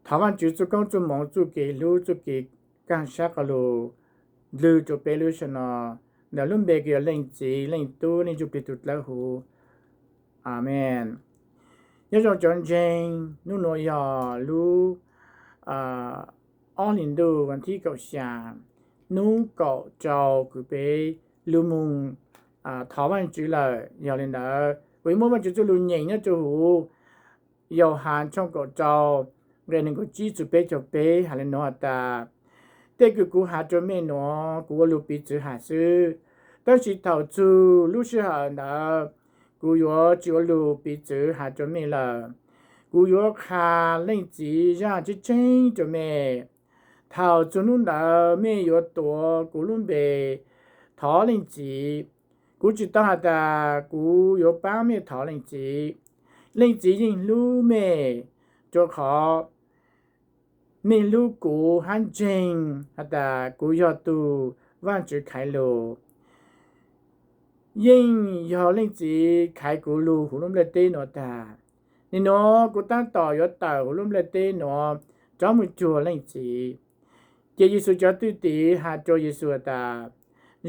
Thov Vajtswv txuj koob txuj moov txuj kev hlub txuj kev kaaj sab qhov lug ntawm peb lub sij hawm no, ntawm lub npe kws yog Leej Txiv Leej Tub Leej Ntsuj Plig tug dlawb huv. Amees. Nyob zoo cov ntseeg, nub nuav yog lub ob hlis ntuj vas thib kaum xya, nub kaum rau kws peb lug moog thov Vajtswv lawm. Yog le ntawd kuv muab Vajtswv txuj lug nyeem nyob rua huv Yauhas tshooj kaum rau nqe neeg nkaum tsib txug peb caug peb has le nuav has tas, tej kws kuv has rua mej nuav kuv ua lug piv txwv has xwb, tab sis thaum txug lub sij hawm ntawd kuv yuav tsi ua lug piv txwv has rua mej lawm. Kuv yuav qha Leej Txiv zaj tseeb tseeb rua mej. Thaum txug nub ntawd mej yuav tuav kuv lub npe thov Leej Txiv. Kuv tsi tau has tas kuv yuav paab mej thov Leej Txiv. Leej Txiv yeej hlub mej, rua qhov mej hlub kuv hab ntseeg has tas kuv yog tug Vajtswv khaiv lug. Yeej yog Leej Txiv khaiv kuv lug huv lub nplajteb nuav tag. Nim nuav kuv taab tom yuav tawm huv lub nplajteb nuav rov moog cuag Leej Txiv. Ces Yexus cov thwj tim has rua Yexus has tas,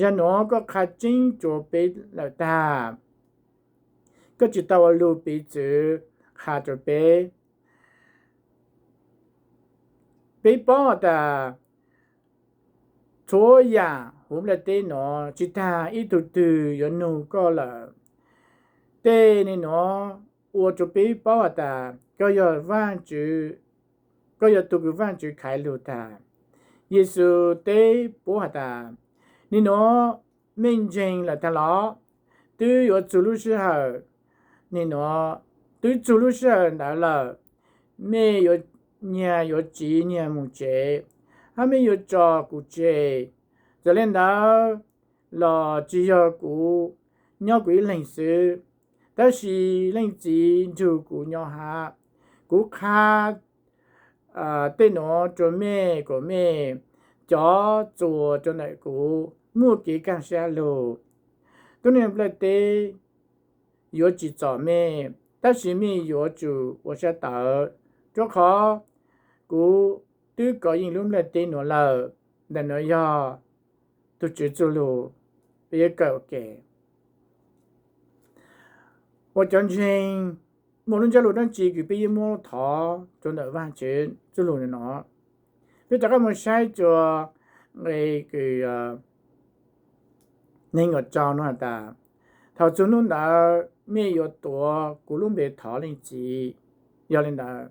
zag nuav koj qha tseeb rua peb lawm tag, koj tsi tau ua lug piv txwv qha rua peb. Peb paub has tas txhua yaam huv nplajteb nuav tsi taag ib tug twg yuav nug koj lawm. Tej nuav ua rua peb paub has tas koj yog Vaajtswv, koj yog tug kws Vaajtswv khaiv lug tag. Yexus teb puab has tas, nim nuav mej ntseeg lawm tag los? Twb yuav txug lub sij hawm, nim nuav twb txug lub sij hawm ntawd lawm, mej yuav nyiag yuav tsiv nyiag moog tsev, hab mej yuav tso kuv tseg. Txawm le ntawd los tsi yog kuv nyob kuv ib leeg xwb, tab sis Leej Txiv nrug kuv nyob hab. Kuv qha tej nuav rua mej kuas mej cov txuas rua ntawm kuv muaj kev kaaj sab lug. Tuab neeg nplajteb yuav tsim txom mej, tab sis mej yuav tsum ua sab tawv, rua qhov kuv twb kov yeej lub nplajteb nuav lawm. Ntawm nuav yog tug Tswv txuj lug. Peb yuav kawm ua ke. Ua cov ntseeg, muaj lub ntsab lug dlaab tsi kws peb yuav muab thov rua ntawm Vaajtswv txuj lug nuav? Peb rov qaab moog saib rua nqe kws neeg nkaum rau nuav has tas, thaum txug nub ntawd mej yuav tuav kuv lub npe thov Leej Txiv. Yog le ntawd,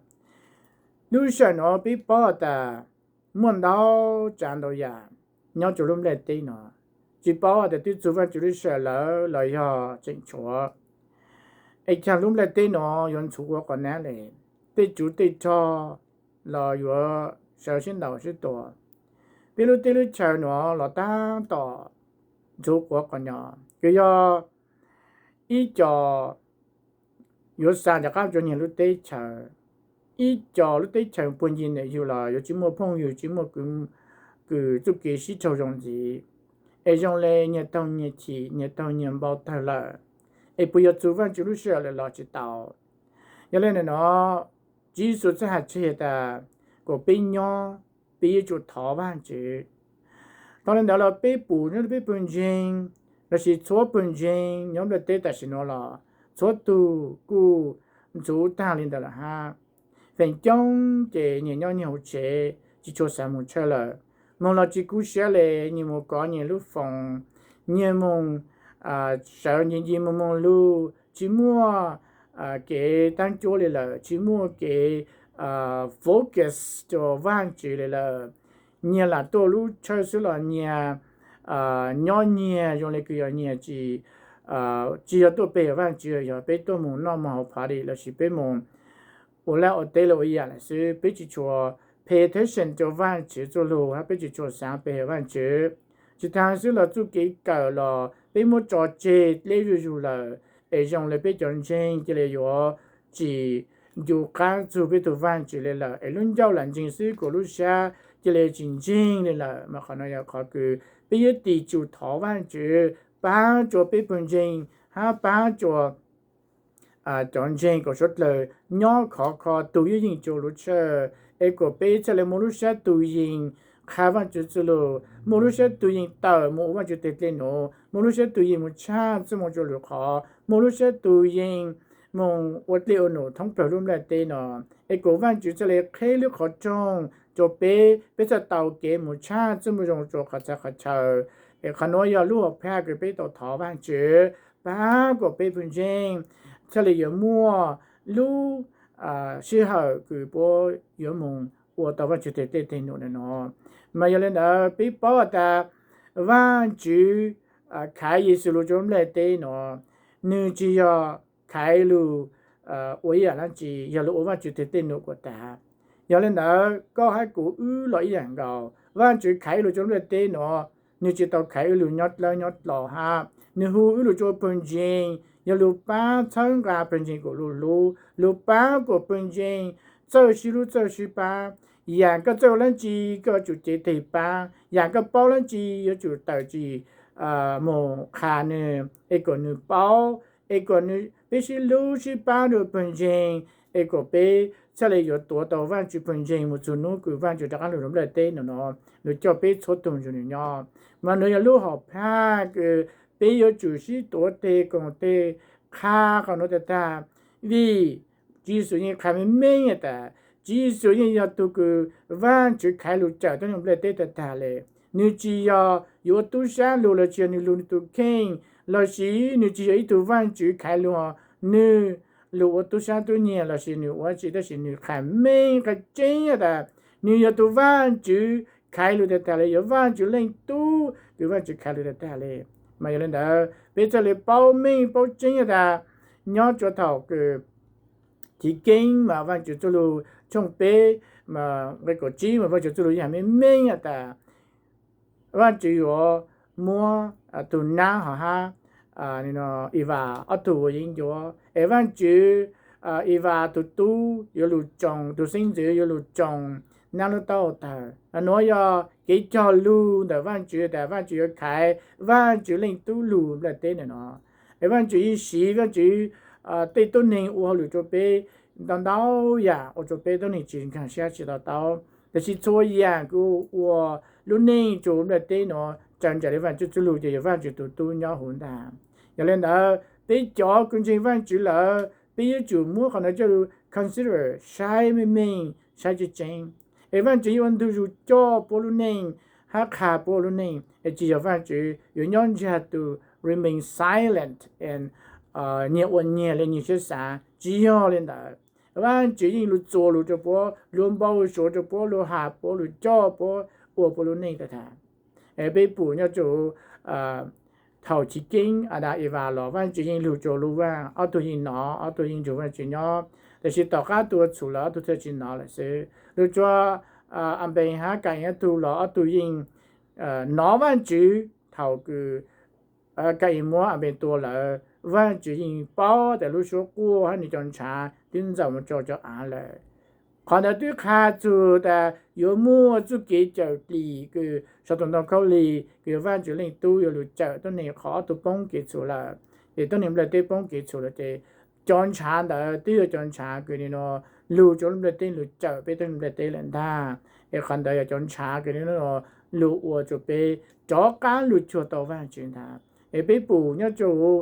lub sij hawm nuav peb paub has tas muaj ntau tsaav ntau yaam nyob rua lub nplajteb nuav, tsi paub has tas twb txug Vaajtswv lub sij hawm lawm los yog tseem tshuav. Es caag lub nplajteb nuav yuav ntxhuv quav qhov nab le, tej tsuv tej rog los yuav sawv sib ntaus sib tua. Peb lub teb lub chaw nuav los taab tom ntxhuv quav qhov nyob, kws yog ib co yuav xa rov qaab rua nyiag lub teb chaws. Ib co lub teb chaws puag ncig ntawm yug los yuav tsi muaj phooj ywg, tsi muaj kws txuj kev sib raug zoo ntxiv, es zoo le nyiag taug nyiag chim, nyiag taug nyiag npau tawg lawm. Es puas yog txug Vaajtswv lub sij hawm lawm los tsi tau? Yog le ntawm nuav, Tswv Yexus txhaj has tseg tas kuas peb nyob, peb yuav tsum thov Vaajtswv. Thaum le ntawd los peb pum nyob rua peb pawg ntseeg, lossis txhua pawg ntseeg nyob nplajteb tam sim nuav los txhua tug kuj ntxhuv taag le ntawd lawm hab. Feem coob ces nyiag nyob nyiag hauv tsev, tsi tshua xaav moog tshawj lawm. Moog los tsi kub siab le, nyiag moog kov nyiag lub foos, nyiag moog sawv nce nce moog moog lug, tsi muaj kev taab cuab le lawm, tsi muaj kev focus rua Vaajtswv le lawm. Nyiag lam tuaj lub tshawj xwb los nyiag nyob nyiag zoo le kws yog nyiag tsi, tsi yog tuaj pe Vaajtswv, yog peb tuaj moog noj moog haus party lossis peb moog ua laj ua teb lawm ua yaam lawm xwb. Peb tsi tshua pay attention rua Vaajtswv txuj lug hab peb tsi tshua xaav pe Vaajtswv. Tsi taag xwb los txuj kev kawm los peb muab tso tseg dleb zuj zug lawm, es zoo le peb cov ntseeg cia le yuav tsi ncu qaab txug peb tug Vaajtswv le lawm, es lub ncauj lam ntseeg xwb kuas lub sab cia le tsi ntseeg le lawm. Mas qhov no yog qhov kws peb yuav tis tsum thov Vaajtswv paab rua peb pawg ntseeg hab paab rua cov ntseeg kom suav dlawg nyob khov kho tug yuav yeej rua lub tshawj es kom peb txhaj le muaj lub siab tus yees qha Vaajtswv txuj lug, muaj lub siab tus yees tawm mus ua Vaajtswv teg dlej num, muaj lub siab tus yees mus tshaj txuj moo tsua lwm qhov, muaj lub siab tus yees mus ua dlej ua num thoob plawg lub nplaj teb no, es kom Vaajtswv txhaj le qheb lub qhov rooj rua peb, peb txhaj tau kev mus tshaj txuj moo zoo tsua qhov txhia qhov chaw. Es qhov nuav yog lub hom phaj kws peb tau thov Vaajtswv pab kom peb pawg ntseeg txhaj le yuav muaj lub sij hawm kws puab yuav moog ua tau Vaajtswv teg dlej teg num nuav no. Mas yog le ntawd peb paub has tas Vaajtswv khaiv Yexus lug rua nplaj teb no, nwg tsi yog khaiv lug ua ib yaam dlaab tsi, yog lug ua Vaajtswv teg dlej num kuas tas. Yog le ntawd koj hab kuv wb los ib yaam nkaus, Vaajtswv khaiv lug rua nplaj teb no, nwg tsi tau khaiv wb lug nyob dlawb nyob dlawb hab, nwg hu wb lug rua pawg ntseeg yog lug paab txhawb nqaa pawg ntseeg kuas lug hlub, lug paab kuas pawg ntseeg txawj sib hlub txawj sib paab. Yaam koj txawj ua dlaab tsi koj yuav tsum cev teg paab, yaam koj paub dlaab tsi yuav tsum tawm tsi moog qha nwg es kom nwg paub, es kom nwg, peb sib hlub sib paab rua pawg ntseeg, es kom peb txhaj le yuav tuav tau Vaajtswv pawg ntseeg mus txug nub kws Vaajtswv rov qaab lug rua nplaj teb no no, lug coj peb txhua tug nrug nwg nyob. Mas nuav yog lub hom phaj kws peb yuav tsum sib tuav teg koom teg qha qhov nuav tag tag, vim Tswv Yexus yeej qha meej meej has tas, Tswv Yexus yeej yog tug kws Vaajtswv khaiv lug cawm tuab neeg nplaj teb tag tag le. Nwg tsi yog yuav ua tub sab lug los tsi yog nwg lug nwg tug kheej, lossis nwg tsi yog ib tug Vaajtswv khaiv lug, nwg lug ua tub sab tub nyiag lossis nwg ua dlaab tsi, tab sis nwg qha meej qha tseeb has tas nwg yog tug Vaajtswv khaiv lug tag tag le, yog Vaajtswv Leej Tub kws Vaajtswv khaiv lug tag tag le. Mas yog le ntawd peb txhaj le paub meej paub tseeb has tas nyob rua thaum kws chiv keeb mas Vaajtswv txuj lug tshooj peb nqe kaum tsib mas Vaajtswv txuj lug yeej has meej meej has tas Vaajtswv yuav muab tug nab hov hab Evas ob tug ua yeeb ncuab, es Vaajtswv, Evas tug tub yuav lug tsoo, tug xeeb ntxwv yuav lug tsoo nab lub taub hau tawg. Nuav yog kev cog lug ntawm Vaajtswv tas Vaajtswv yuav khaiv Vaajtswv Leej Tub lug nplaj teb ntawm no. Es Vaajtswv yeej siv Vaajtswv tej tuab neeg ua hauj lwm rua peb ntau ntau yaam ua rua peb tuab neeg tsi nkaag sab tsi to taub. Tab sis txhua yaam kws ua lub neej rua nplaj teb no tsaws nraim le Vaajtswv txuj lug ces yog Vaajtswv tug tub nyob huv ntag. Yog le ntawd peb cov kws ntseeg Vaajtswv lawm peb yuav tsum muab qhov ntawd coj lug consider, saib meej meej, saib tseeb tseeb. Es Vaajtswv yeej ua ntug zug coj puab lub neej hab qha puab lub neej, es tsi yog Vaajtswv yuav nyob ntsag tug remain silent and nyias ua nyias le nyias siab xav, tsi yog le ntawd. Vaajtswv yeej lug txuas lug rua puab, lug npau suav rua puab, lug has puab, lug coj puab ua puab lub neej tag tag. Es peb pum nyob rua thaum chiv keeb Adas Evas los Vaajtswv yeej lug rua lub vaaj, ob tug yeej nov, ob tug yeej nrug Vaajtswv nyob. Tab sis tom qaab tuag txhum lawm ob tug thiaj tsi nov lawm xwb. Lug rua Anpees hab Ka-ees ob tug los ob tug yeej nov Vaajtswv. Thaum kws Ka-ees muab Anpees tua lawm Vaajtswv yeej paub tas lub suab quaj hab nwg cov ntshav twb ntxaum mus rua cov aav lawm. Qhov ntawd twb qha txug tas yuav muaj txuj kev cawm dim kws sau tug ntoo khaub lig kws yog Vaajtswv Leej Tub yuav lug cawm tuab neeg qhov ob tug poob kev txhum lawm. Ces tuab neeg nplaj teb poob kev txhum lawm ces cov ntshav ntawd twb yog cov ntshav kws nwg lug rua lub nplaj teb lug cawm peb tuab neeg nplaj teb lawm ntag. Es qhov ntawd yog cov ntshav kws nwg lug ua rua peb rov qaab lug cuag tau Vaajtswv ntag. Es peb pum nyob rua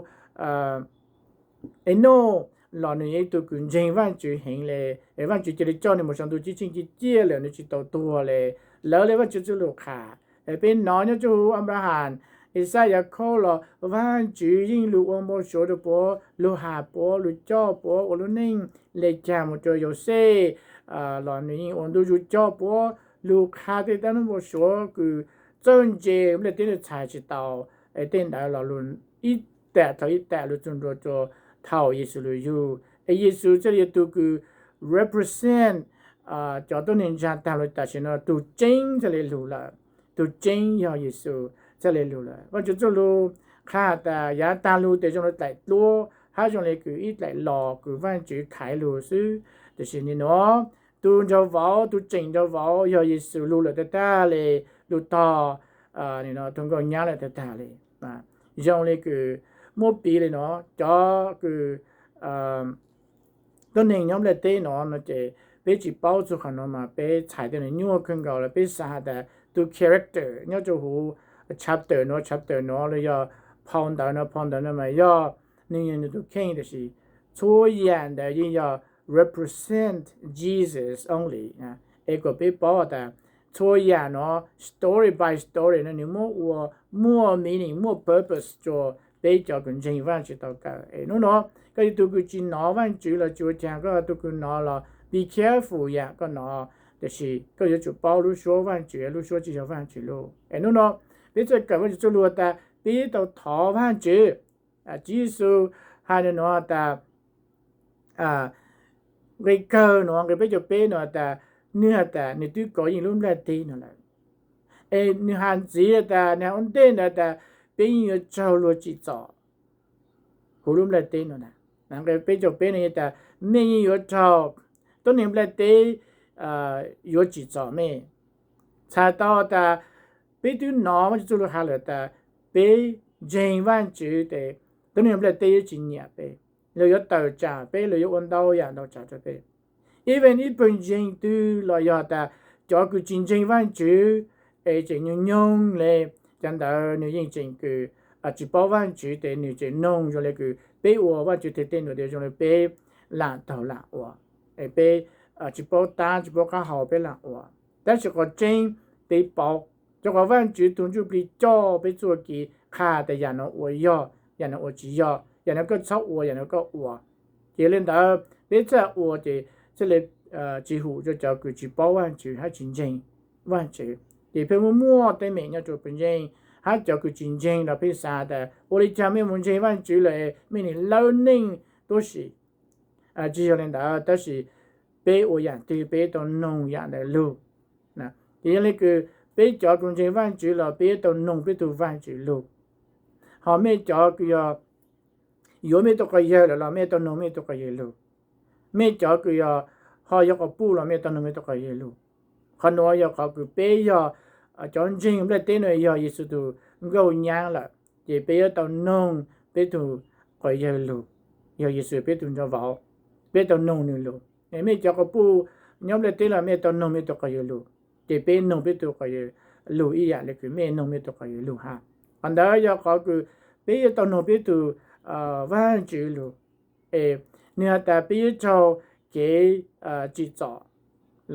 Enauj los nwg yog ib tug kws ntseeg Vaajtswv heev le, es Vaajtswv ca le coj nwg mus sau ntuj ceeb tsheej ciaj ciaj lawm nwg tsi tau tuag le. Lawv le Vaajtswv txuj lug qha. Es peb nov nyob rua huv Anplaham, Ixaj, Yakhauj los Vaajtswv yeej lug ua npau suav rua puab, lug has puab, lug coj puab ua lub neej le caag mus rua Yausej los nwg yeej ua ntuj zug coj puab, lug qha tej dlaab nub npau suav kws txawj ntse nplaj teb lug txhais tsi tau. Es tej ntawd los lug ib tam dhau ib tam lug txug nrua rua thaum Yexus lug yug. Es Yexus txhaj le yog tug kws represent cov tuab neeg ntsaag taag lug tam sim no, tug tseeb txhaj le lug lawm. Tug tseeb yog Yexus txhaj le lug lawm. Vaajtswv txuj lug qha tas yaav taag lug tes zoo le dlaim dluab hab zoo le kws ib dlaim los kws Vaajtswv khaiv lug xwb. Tab sis nim nuav tug nrug vauv, tug tseem nrug vauv yog Yexus lug lawm tag tag le, lug tog nim no tug nkauj nyab lawm tag tag le. Zoo le kws muab piv le nuav, cov kws tuab neeg nyob nplaj teb no no ces peb tsis paub txog qhov no mas peb txhais tej no nyuaj kawg nkaus los peb xav has tas tus character nyob rau huv chapter no chapter no los yog phau ntawv no phau ntawv no mas yog nws yog nws tus kheej, tiam sis txhua yam ntawd yeej yog represent Jesus only. Es kom peb paub tas txhua yam no, story by story no nws muab ua muaj meaning muaj purpose rau peb cov kws ntseeg Vajtswv tau kawg. Es hnub no koj yog tus kws tsis hnov Vajtswv los tsis ua cas, koj tus kws hnov los be careful yam koj hnov, tiam sis koj yuav tsum paub lub suab Vajtswv, lub suab tsis yog Vajtswv lub. Es hnub no peb txawj kawm Vajtswv txuj lug tas peb tau thov Vajtswv. Tswv Yexus hais no tas nqe kawg no nqe peb caug peb no tas nws has tas nws twb kov yeej lub nplaj teb no lawm. Es nws has ntxiv tas nws has ua ntej ntawd tas peb yeej yuav raug luag tsim txom huv lub nplaj teb no na. Nqe peb caug peb no tas mej yeej yuav raug tuab neeg nplaj teb yuav tsim txom mej. Txhais tau tas peb twb hnov Vajtswv txuj lug has lawm tas peb ntseeg Vajtswv ces tuab neeg nplaj teb yuav tsis nyiam peb, luag yuav tawm tsam peb, luag yuav ua ntau yam ntau tsav rau peb. Even ib pawg ntseeg twg los yog tas cov kws tsis ntseeg Vajtswv es tseem nyoog nyoog le, cov ntawd nws yeej tseem kws tsis paub Vajtswv ces nws tseem noog zoo le kws peb ua Vajtswv tej nuam tias zoo le peb lam taug lam ua, peb tsis paub tab tsis paub qab hau peb lam ua. Tab sis qhov tseeb peb paub, rau qhov Vajtswv tus Ntsuj Plig coj peb txuj kev qha tas yam no ua yog, yam no ua tsis yog, yam no koj txhob ua, yam no koj ua. Ces li ntawd peb txawj ua ces thiaj li tsis hum rau cov kws tsis paub Vajtswv hab tsis ntseeg Vajtswv. Ces pheej muaj muaj teeb meem nyob rau pawg ntseeg hab cov kws tsis ntseeg los pheej xav tas ua li cas mej mus ntseeg Vajtswv lawm mej nim lawb neej tuab si. Tsis yog li ntawd, tab sis peb ua yam twg peb tau noog yam ntawd lug. Ces yog li kws peb cov kws ntseeg Vajtswv los peb tau noog peb tug Vajtswv lug. Ho mej cov kws yog yuav mej tug quas yawg lawm los mej tau noog mej tug quas yawg lug. Mej cov kws yog ho yog quas puj los mej tau noog mej tug quas yawg lug. Qhov nuav yog qhov kws peb yog cov ntseeg nplaj teb no yog Yexus tug nkauj nyaab lawm, ces peb yuav tau noog peb tug quas yawg lug, yog Yexus peb tug ntsuj vauv, peb tau noog nws lug. Mej cov quas puj nyob nplaj teb los mej tau noog mej tug quas yawg lug, ces peb noog peb tug quas yawg lug ib yam li kws mej noog mej tug quas yawg lug hab. Qhov ntawd yog qhov kws peb yuav tau noog peb tug Vajtswv lug. Es nwg has tas peb yuav raug kev tsim txom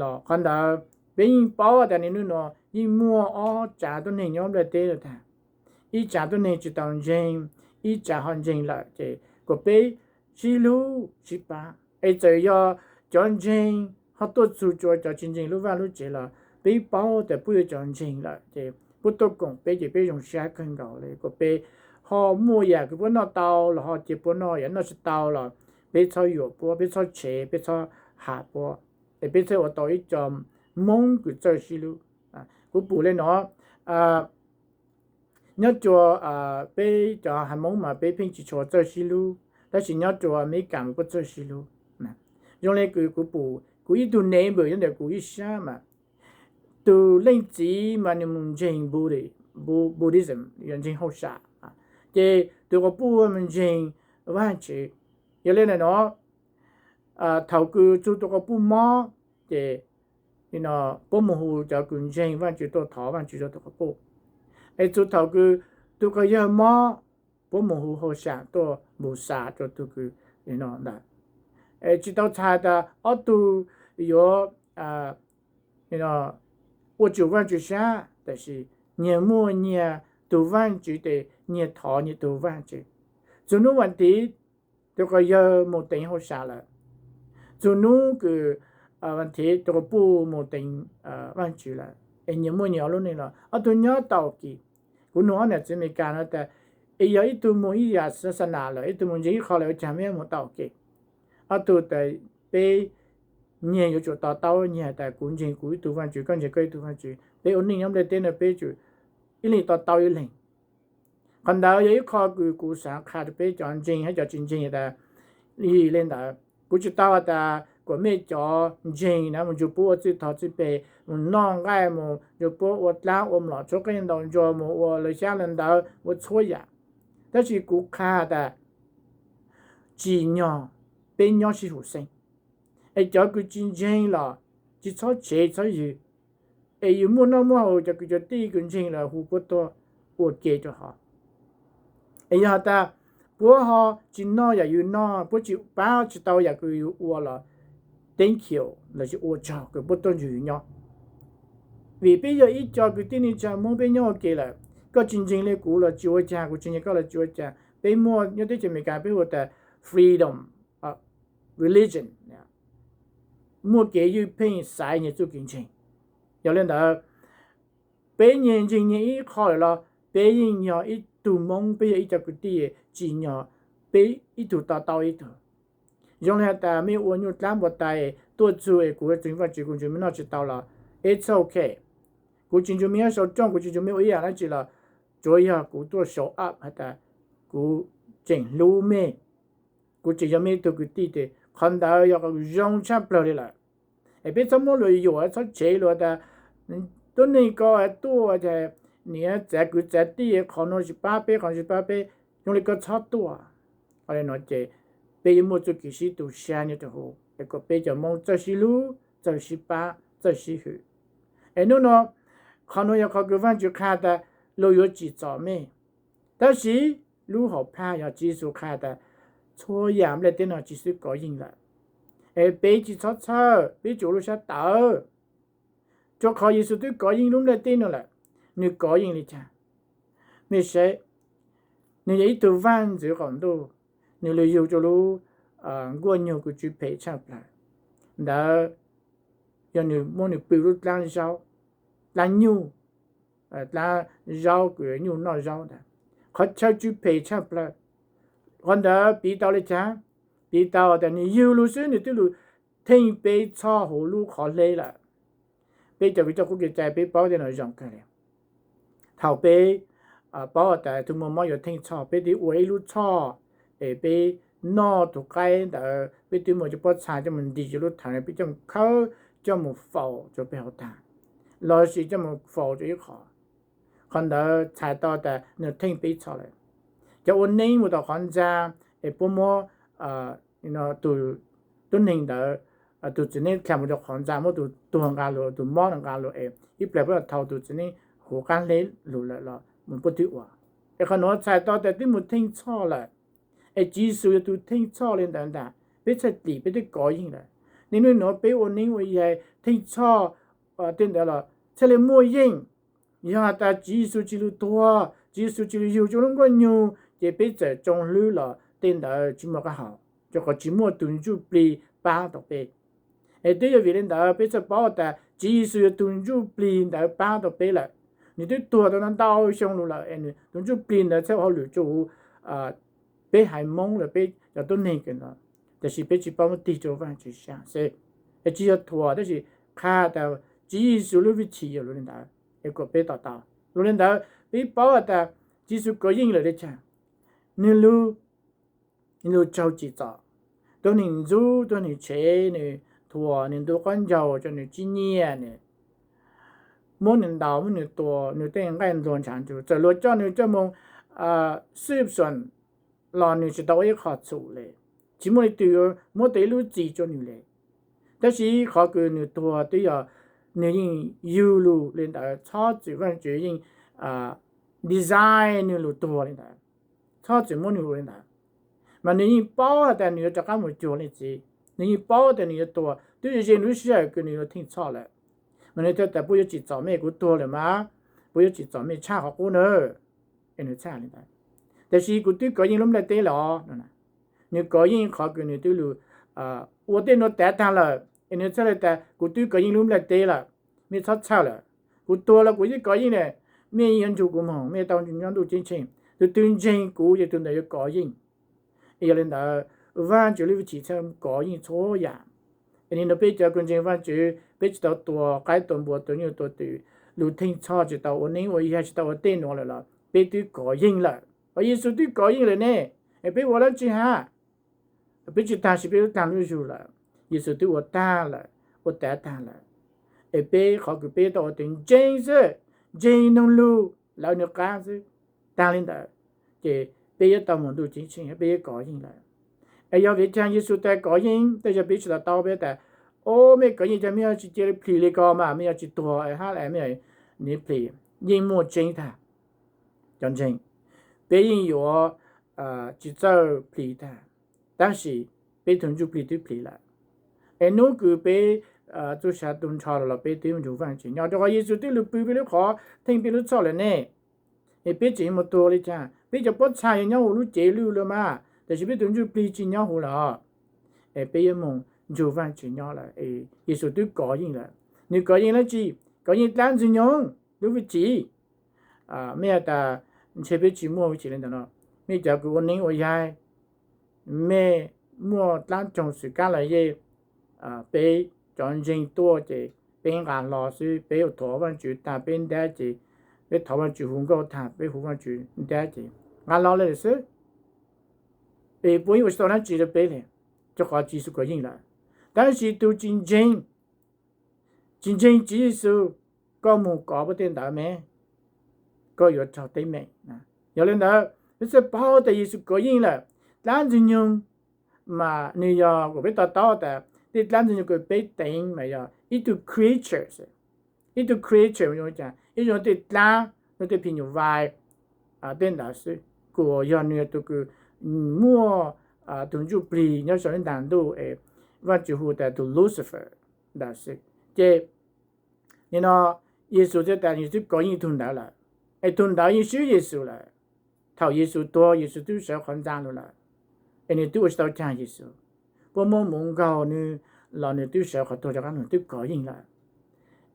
los qhov ntawd peb yeej paub tas nwg hnub nuav yeej muaj ob tsav tuab neeg nyob nplaj teb lug tag. Ib tsav tuab neeg tsis tau ntseeg, ib tsav ho ntseeg lawm, ces kuas peb sib hlub sib pab. Es txawm yog cov ntseeg ho tuaj txug rua cov tsis ntseeg lub vaj lub tsev los peb paub tas puab yog cov ntseeg lawm ces puab tuaj koom peb ces peb zoo sab kawg nkaus li. Kuas peb ho muaj yam kws puab noj tau los ho cia puab noj, yam noj tsis tau los peb txhob yuam puab, peb txhob tshev, peb txhob has puab, es peb txhaj ua tau ib co Moob kws txawj sib hlub. Kuv pum le nuav, nyob rua peb cov haiv Moob mas peb pheej tsis tshua txawj sib hlub, tab sis nyob rua Amelikas mas puab txawj sib hlub. Zoo le kws kuv pum kuv ib tug neighbor nyob ntawm kuv ib sab mas tus leej txiv mas nws mus ntseeg Buddhi-, Buddhism, yog ntseeg hauj sam, ces tus quas puj mus ntseeg Vaajtswv. Yog le ntawm nuav, thaum kws txug tus quas puj mob ces puab mus hu cov kws ntseeg Vaajtswv tuaj thov Vaajtswv rua tus quas puj. Es txug thaum kws tus quas yawg mob, puab mus hu hauj sam tuaj npus xav rua tug kws ntawd. Es tsis tau txhais tas ob tug yuav ua tsum Vaajtswv sab, tab sis nyias muaj nyias tug Vaajtswv tes nyias thov nyias tug Vaajtswv. Txug nub vas thiv, tus quas yawg mus teev hauj sam lawm. Txug nub kws vas thiv tus quas puj mus teev Vaajtswv lawm, es nyias muaj nyias ob lub neej los ob tug nyob tau ua ke. Kuv nug ob nam txiv Amelikas no tas, es yog ib tug mus ib yam xab xas nas lawm, ib tug mus ntseeg ib qho lawm ua caag mej mus tau ua ke? Ob tug tas, peb nyias yuav tsum to taub, nyias has tas kuv ntseeg kuv ib tug Vaajtswv, koj ntseeg koj ib tug Vaajtswv, peb ua neej nyob nplaj teb no peb tsum ib leeg to taub ib leeg. Qhov ntawd yog ib qho kws kuv xaav qha rua peb cov ntseeg hab cov tsis ntseeg tas, le ntawd kuv tsis tau has tas kuas mej cov ntseeg na mus nrug puab ua txij thov txij peg, mus noj nqaij, mus nrug puab ua dlaab ua mlom tshuab qeej ntaus ntsuag, mus ua lawv xyaab lawv ntawv, ua txhua yam. Tab sis kuv qha tas tsim nyog peb nyob sib hum xeeb. Es cov kws tsis ntseeg los tsis txhob tshev txhob ywg, es yus muaj noj muaj haus cov kwv cov tij kws ntseeg los hu puab tuaj ua ke rau hov. Es yog has tas puab ho tsis noj yam yus noj, puab tsis pab tsis tau yam kws yus ua los thank you lossis ua tsaug kws puab tuaj nrug yus nyob. Vim peb yog ib co kwv tij neej tsa Hmoob peb nyob ua ke lawm, koj tsis ntseeg li kuv los tsis ua cas, kuv tsis ntseeg koj los tsis ua cas, peb muaj nyob teb chaws Amelikas peb hu tas freedom religion, muaj kev ywj pheej xaiv nyias txuj kev ntseeg. Yog li ntawd, peb nyias ntseeg nyias ib qho lawm los peb yeej yog ib tug Hmoob, peb yog ib co kwv tij, tsim nyog peb ib tug to taub ib tug. Zoo li has tas mej ua nyuj dlaab npua tais tuaj txug es kuv txwv Vaajtswv kuv ntsug mej noj tsis tau los it's okay. Kuv tsis ntsug mej nyob sau rooj, kuv tsis ntsug mej ua ib yaam dlaab tsi los tsuav yog kuv tuaj show up has tas kuv tseem hlub mej, kuv tseem yog mej tug kwv tij, tes qhov ntawd yog zoo tshaj plawg li lawm. Es peb txhob muab luas yuam, txhob tshev luas tas tuab neeg ko tuaj ces niam txav kwv txav tij, qhov nuav tsis pab peb, qhov nuav tsis pab peb, zoo li koj txhob tuaj. Qhov li no ces peb yuav muaj txuj kev sib tu sab nyob rau huv es kom peb cov Moob txawj sib hlub, txawj sib pab, txawj sib hwm. Es nub nua qhov nuav yog qhov kws Vaajtswv qha tas luas yuav tsim txom mej, tab sis lub hom phaj yog Tswv Yexus qha tas txhua yaam nplajteb no Tswv Yexus kov yeej lawm, es peb tsis txhob txhawj, peb tsuas ua lub sab tawv, rua qhov Yexus twb kov yeej lub nplajteb no lawm. Nwg kov yeej li cas? Mej saib, nwg yog ib tug vaaj ntxwv qaum ntuj, nwg lug yug rua lub nkuaj nyuj kws tsw phem tshaj plawg ntawd, yog nwg muab nwg pw lub dlaab zaub, dlaab nyuj, dlaab zaub kws nyuj noj zaub ntawd, qhov chaw tsw phem tshaj plawg. Qhov ntawd piv tau li cas? Piv tau tas nwg yug lug xwb nwg twb lug theej peb txhoj huv lub qhov hleb lawm. Peb cov kws coj qub kev cai peb paub tej no zoo kawg li. Thaum peb paub tas tug muaj mob yuav theej txhoj, peb twb ua ib lub txhoj, es peb noj tug qaib ntawd, peb twb muab cov pob txha coj mus nti rua lub thawv, peb coj mus khawb, coj mus faus rua peb hauv tag, lossis coj mus faus rua ib qho. Qhov ntawd txhais tau tas nwg theej peb txhoj lawm. Cov ua neeb mus tom qhov ntxa, es puab muab tug tuab neeg ntawd, tug txiv neeb dlha mus rua qhov ntxa, muab tug tuag nqa lug, tug mob nqa lug, es ib plag puab thau tug txiv neeb huv qab hleb lug lawm los mus puab twb ua. Es qhov nuav txhais tau tas twb mus theej txhoj lawm. Es Tswv Yexus yog tug theej txhoj li ntawd ntag, peb txhaj dim peb twb kov yeej lawm. Niaj hnub nuav peb ua neeb ua yaig theej txhoj tej ntawd los txhaj le muaj yeej. Yog has tas Tswv Yexus tsis lug tuag, Tswv Yexus tsis lug yug rua lub nkuaj nyuj, ces peb txawm tsoo hlwb los tej ntawd tsis muaj qab hau, rua qhov tsis muaj tug ntsuj plig pab tau peb. Es twb yog vim li ntawd peb txhaj paub tas Tswv Yexus yog tug ntsuj plig ntawd pab tau peb lawm. Nwg twb tuag tau ntau xyoo lug lawm, es tug ntsuj plig ntawd txhaj ua hauj lwm rua huv peb haiv Moob los peb cov tuab neeg kws no, tab sis peb tsis paub muab tig rua Vaajtswv saib xwb. Es tsis yog thuam tab sis qha tas Tswv Yexus lub vij chim yog lug li ntawd, es kom peb to taub lug li ntawd. Peb paub has tas Tswv Yexus kov yeej lawm li cas? Nwg lug, nwg lug raug tsim txom, tuab neeg ntxub, tuab neeg tshev nwg, thuam nwg, ntu qaub ncaug rua nwg tsib nyiaj, nwg muab nwg ntaus, muab nwg tua, nwg tej nqaij ntuag ntshav ntsug, txawm luag coj nwg coj moog xwb xwm los nwg tsis tau ua ib qho txhum le, tsis muaj leej twg yuav muab tau ib lub txim rua nwg le. Tab sis qhov kws nwg tuag twb yog nwg yeej yug lug li ntawd, txhob txwm, Vaajtswv yeej design nwg lug tuag li ntawd, txhob txwm muab nwg ua li ntawd. Mas nwg yeej paub has tas nwg yuav rov qab mus cuag leej txiv, nwg yeej paub tas nwg yuav tuag, twb ze ze nwg lub sij hawm kws nwg yuav theej txhoj lawm. Mas nwg txhaj tas puab yuav tsim txom mej, kuv tuag lawm mas puab yuav tsim txom mej tshaj qhov qub na. Es nwg txhaj li ntawd. Tab sis kuv twb kov yeej lub nplaj teb lawm. Nwg kov yeej qhov kws nwg twb lug ua tej nuav tav taag lawm, es nwg txhaj le tas kuv twb kov yeej lub nplaj teb lawm, mej txhob txhawj lawm. Kuv tuag los kuv yeej kov yeej le, mej yuav nrug kuv moog, mej tau nyob ntuj ceeb tsheej. Tug twg ntseeg kuv ces tug ntawd yuav kov yeej. Yog li ntawd, Vaajtswv lub vij chim txhaj kov yeej txhua yam. Es nwg nrug peb cov kws ntseeg Vaajtswv, peb tsis tau tua qaib tua npua tua nyuj tua twm, lug theej txhoj, tsis tau ua neeb ua yaig, tsis tau ua tej nuav lawm los peb twb kov yeej lawm. Yexus twb kov yeej lawm ne, es peb ua dlaab tsi hab? Peb tsis taag sis peb lub taag lub zug lawm. Yexus twb ua taag lawm, ua tav taag lawm. Es peb qhov kws peb tau ua tes ntseeg xwb, ntseeg nwg lug, lawv nwg qab xwb, taag li ntawd, ces peb yuav tau moog ntuj ceeb tsheej, peb yuav kov yeej lawm. Es yog vim li cas Yexus tas kov yeej, tej zaum peb tsis to taub, peb tas, o, mej kov yeej cas mej yuav tsis cia li plhis li ko mas, mej yuav tsis tuag hab, mej yuav plhis. Yeej muaj tseeb tag, cov ntseeg, peb yeej yuav tsis txawj plhis tag, tab sis peb tug ntsuj plig twb plhis lawm. Es hnub kws peb txuj sa tu nrho los peb twb nrug Vaajtswv nyob, rua qhov Yexus twb lug pw peb lub qhov theej peb lub txhoj lawm ne. Es peb tseem mus tuag li cas? Peb cov pob txha yog nyob huv lub cev lwj lawm mas, tab sis peb tug ntsuj plig tsis nyob huv lawm. Es peb yuav mus nrug Vaajtswv nyob lawm. Yexus twb kov yeej lawm. Nwg kov yeej dlaab tsi? Kov yeej dlaab Ntxwg Nyoog lub vim chim. Mej has tas, ntshe peb tsis muaj vim chim le ntawm no. Mej cov kws ua neeb ua yaig, mej muaj dlaab tsoog xwm kaab lawm yeej, peb cov ntseeg tuaj ces peb nqa hlo xwb, peb ua thov Vaajtswv tag peb ntab ces, peb thov Vaajtswv hu nkauj tag peb hu Vaajtswv ntab ces nqa hlo le lawm xwb. Es puab yeej ua tsis tau dlaab tsi rua peb le, rua qhov Yexus kov yeej lawm. Tab sis tug tsis ntseeg, tsis ntseeg Tswv Yexus, koj mus kov puab tej ntawd me, koj yuav raug teeb meem. Yog le ntawd, peb txhaj paub tas Yexus kov yeej lawm. Dlaab Ntxwg Nyoog mas nwg yog, kuas peb to taub tas tej dlaab Ntxwg Nyoog kws peb teev mas yog ib tug creature, ib tug creature, ib zoo tej dlaab, tej phim nyuj vais tej ntawd xwb, kuas yog nwg yog tug kws muaj tug ntsuj plig nyob sau ib ntaag ntuj es Vaajtswv hu tas tug Lucifer ntawd xwb. Ces nim no Yexus thiaj tas nwg twb kov yeej tug ntawd lawm, es tug ntawd yeej swb Yexus lawm. Thaum Yexus tuag Yexus twb sawv qhov ntxaa lug lawm, es nwg twb ua tsis tau caag Yexus. Puab muab mus nkaug nwg los nwg twb sawv qhov tuag rov qaab, nwg twb kov yeej lawm.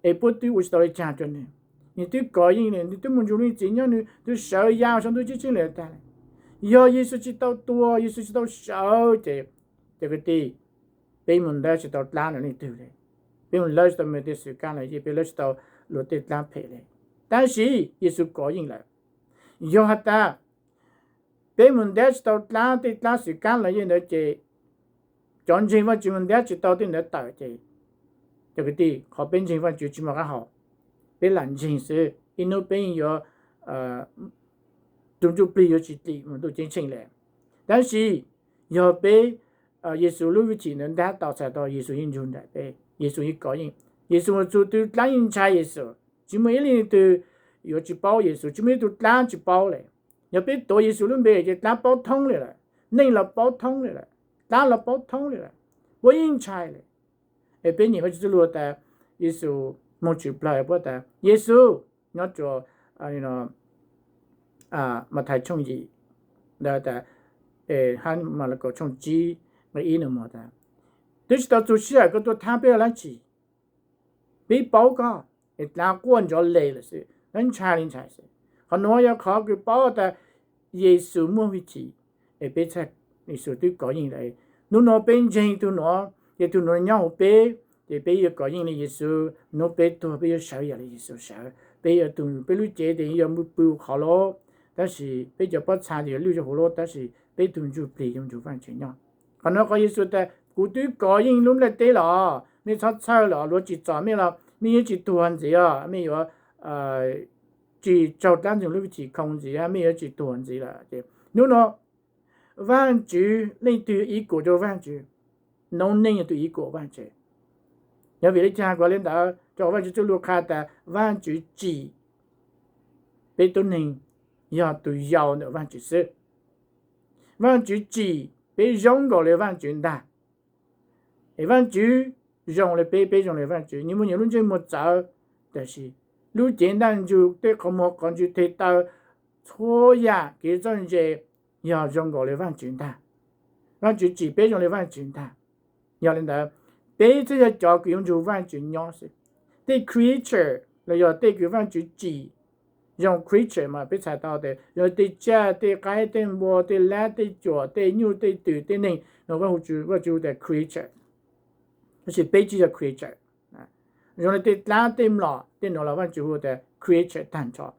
Es puab twb ua tsis tau le caag rua nwg, nwg twb kov yeej le, nwg twb mus nrug leej Txiv nyob, nwg twb sawv ya sau ntuj ceeb tsheej le tag le. Yog Yexus tsis tau tuag, Yexus tsis tau sawv ces, cov kwv tij, peb mus ntab tsis tau dlaab le leej twg le. Peb mus lawb tsis tau mej tej xwm kaab le, peb lawb tsis tau luag tej dlaab phem le. Tab sis Yexus kov yeej lawm. Yog has tas peb mus ntab tsis tau dlaab tej dlaab xwm kaab le yeej ntawd ces, cov ntseeg Vaajtswv mus ntab tsis tau tej ntawd tawm ces, cov kwv tij, qhov peb ntseeg Vaajtswv tsis muaj qab hau, peb lam ntseeg xwb, ib nub peb yeej yuav, tug ntsuj plig yuav tsis dim mus ntuj ceeb tsheej le. Tab sis yog peb Yexus lub vim chim ntawd ntab tau txhais tau Yexus yeej nrug nraim peb, Yexus yeej kov yeej. Yexus mus txug twg dlaab yeej ntshai Yexus, tsis muaj ib leej twg yuav tsis paub Yexus, tsis muaj ib tug dlaab tsis paub le. Yog peb tuav Yexus lub npe ces dlaab paub thoob le lawm, neeg los paub thoob le lawm, dlaab los paub thoob le lawm, puab yeej ntshai le. Es peb nyeem Vaajtswv txuj lug tas Yexus moog tshwm plawg puab tas Yexus, nyob rua Mathais tshooj yim, tas hab Malakaus tshooj tsib nqe ib nua tas, twb tsis tau txug sij hawm koj tuaj thaab peb dab tsi, peb paub koj es dlaab quaj nrov le lawm xwb, ntshai li ntshai xwb. Qhov nuav yog qhov kws paub tas Yexus muaj vim chim, es peb txhaj, Yexus twb kov yeej lawm. Nub nua peb ntseeg tug nuav ces tug nuav nyob huv peb, ces peb yuav kov yeej le Yexus. Nub peb tuag peb yuav sawv yam le Yexus sawv, peb yuav tug, peb lub cev tes yuav pw qhov lub, tab sis peb cov pob txha tes yuav lwj rua huv lub, tab sis peb tug ntsuj plig yuav nrug Vaajtswv nyob. Qhov nuav qhov Yexus tas kuv twb kov yeej lub nplajteb los, mej txhob txhawj los luag tsim txom mej los mej yuav tsis tuag ntxiv os, mej yuav tsis raug dlaab Ntxwg Nyoog lub vim chim khoo ntxiv, mej yuav tsis tuag ntxiv lawm. Nub nua Vaajtswv leej twg ib kuam rua Vaajtswv? Noob neej yog tug ib kuam Vaajtswv. Yog vim le caag kuas le ntawd? Rua qhov Vaajtswv txuj lug qha tas Vaajtswv tsim peb tuab neeg yog tug yau ntawm Vaajtswv xwb. Vaajtswv tsim peb zoo nkaus le Vaajtswv ntag. Es Vaajtswv zoo le peb, peb zoo le Vaajtswv. Nyias muaj nyias lub ntsej muag txawv, tab sis lub cev ntaj ntsug, tej qhov muag qhov ntswg, tes taw, txhua yam kev txawj ntse yog zoo nkaus le Vaajtswv ntag. Vaajtswv tsim peb zoo le Vaajtswv ntag. Yog le ntawd, peb txhaj yog cov kws yuav nrug Vaajtswv nyob xwb. Tej creature los yog tej kws Vaajtswv tsim zoo creature mas peb txhais tau tes yog tej tsiaj, tej qaib, tej npua, tej lab, tej cuam, tej nyuj, tej twm, tej neeg no Vaajtswv hu tas creature. Tab sis peb tsis yog creature. Zoo le tej dlaab tej mlom tej nuav los Vaajtswv hu tas creature tag nrho.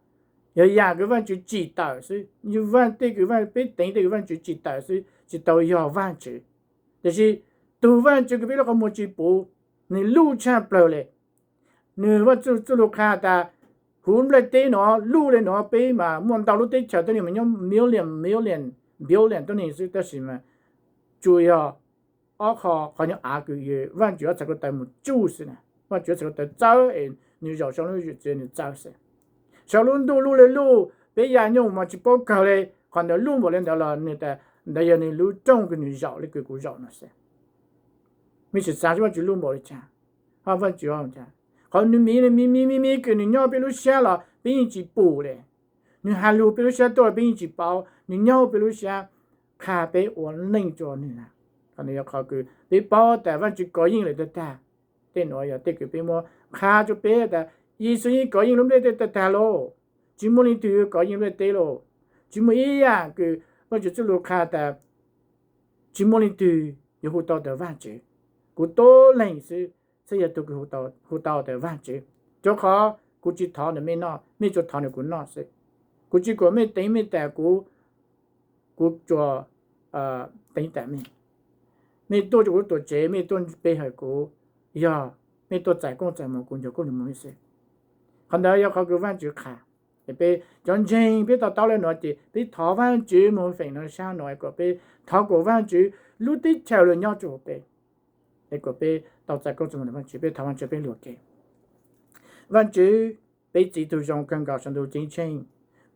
Yog yam kws Vaajtswv tsim tawm xwb, tej kws peb teev tej kws Vaajtswv tsim tawm xwb, tsis tau yog Vaajtswv. Tab sis tug Vaajtswv kws peb lub qhov muag tsis puv, nwg luj tshaj plawg le. Nwg Vaajtswv txuj lug qha tas huv nplaj teb nuav luj le nuav peb mas muaj ntau lub teb chaws tuab neeg mas nyob million, million, billion tuab neeg xwb, tab sis mas tsuas yog ob qho, qhov nyuag av kws Vaajtswv yuav txhais ko taw mus tsuj xwb na. Vaajtswv yuav txhais ko taw txawb es nwg zaum sau lub zwm txwv nwg txawb xwb. Sau lub ntuj luj le luj, peb yam nyuj mas tsis paub kawg le, qhov ntawd luj npaum le ntawd los nwg tas ntawd yog nwg lub rooj kws nwg zaum le kws kuv zaum no xwb. Mej sim xaav seb Vaajtswv luj npaum le caag. Ho Vaajtswv, qhov nwg miv miv miv miv kws nwg nyob peb lub sab los peb yeej tsis pum le. Nwg has lug peb lub sab tuaj los peb yeej tsis paub, nwg nyob peb lub sab qha peb ua neej rua nwg na. Qhov no yog qhov kws peb paub tas Vaajtswv kov yeej lawm tag tag. Tej nuav yog tej kws peb muab qha rua peb tas Yexus yeej kov yeej lub nplej tej tag tag lauj. Tsis muaj leej twg yuav kov yeej lub nplej teb lauj. Tsis muaj ib yaam kws Vaajtswv txuj lug qha tas tsis muaj leej twg yuav hu tau tas Vaajtswv. Kuv tuab leeg xwb, xwb yog tug kws hu tau tas Vaajtswv. Rua qhov kuv tsis thov nwg mej noj, mej tsuas thov nwg kuv noj xwb. Kuv tsis kuam mej teev mej tas kuv, kuv tsuas teev tas mej. Mej tuaj rua kuv tuam tsev, mej tuaj pe hawm kuv, yog mej tuaj txais koob txais moov kuv nco koob nco moov xwb. Qhov ntawd yog qhov kws Vaajtswv qha. Peb cov ntseeg peb to taub le nuav ces peb thov Vaajtswv moog feem nuav sab nuav es kuas peb thov kuas Vaajtswv lub teb chaws lug nyob rua huv peb, es kuas peb tau txais koob txais moov Vaajtswv, peb thov Vaajtswv peb lug ua ke. Vaajtswv, peb txiv tug zoo kawg nkaus saum ntuj ceeb tsheej,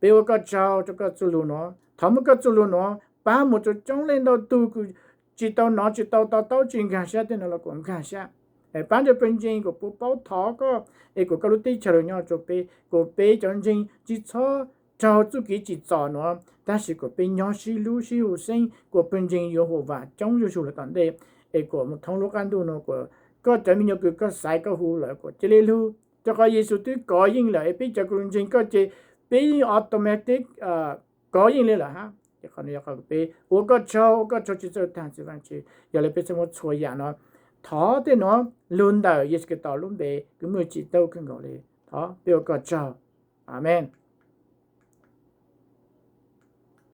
peb ua koj tsaug rua koj txuj lug nuav, thov muab koj txuj lug nuav paab moog rua coob leej ntau tug kws tsis tau nov tsis tau to taub tsis nkaag sab tej nuav los kuas nkaag sab. Paab rua pawg ntseeg kuas puas paub thov koj, es kuas koj lub teb chaws lug nyob rua peb, kuas peb cov ntseeg tsis txhob raug txuj kev tsim txom nuav, tab sis kuas peb nyob sib hlub sib hu xeeb, kuas pawg ntseeg yuav huam vam coob zuj zug lawm tom ntej, es kuas moog thoob lub qab ntuj nuav kuas koj cov me nyuam kws koj xaiv koj hu lawm kuas cia li lug, rua qhov Yexus twb kov yeej lawm es peb cov kws lug ntseeg koj ces peb yeej automatic kov yeej le lawm hab. Ces qhov no yog qhov peb ua koj tsaug, ua koj tsaug tsis txawj taag txiv Vaajtswv. Yog le peb txhaj muab txhua yaam nuav thov tej nuav lug ntawm Yexus Khetos lub npe kws muaj tsim taub kawg nkaus le, thov peb ua koj tsaug. Amees.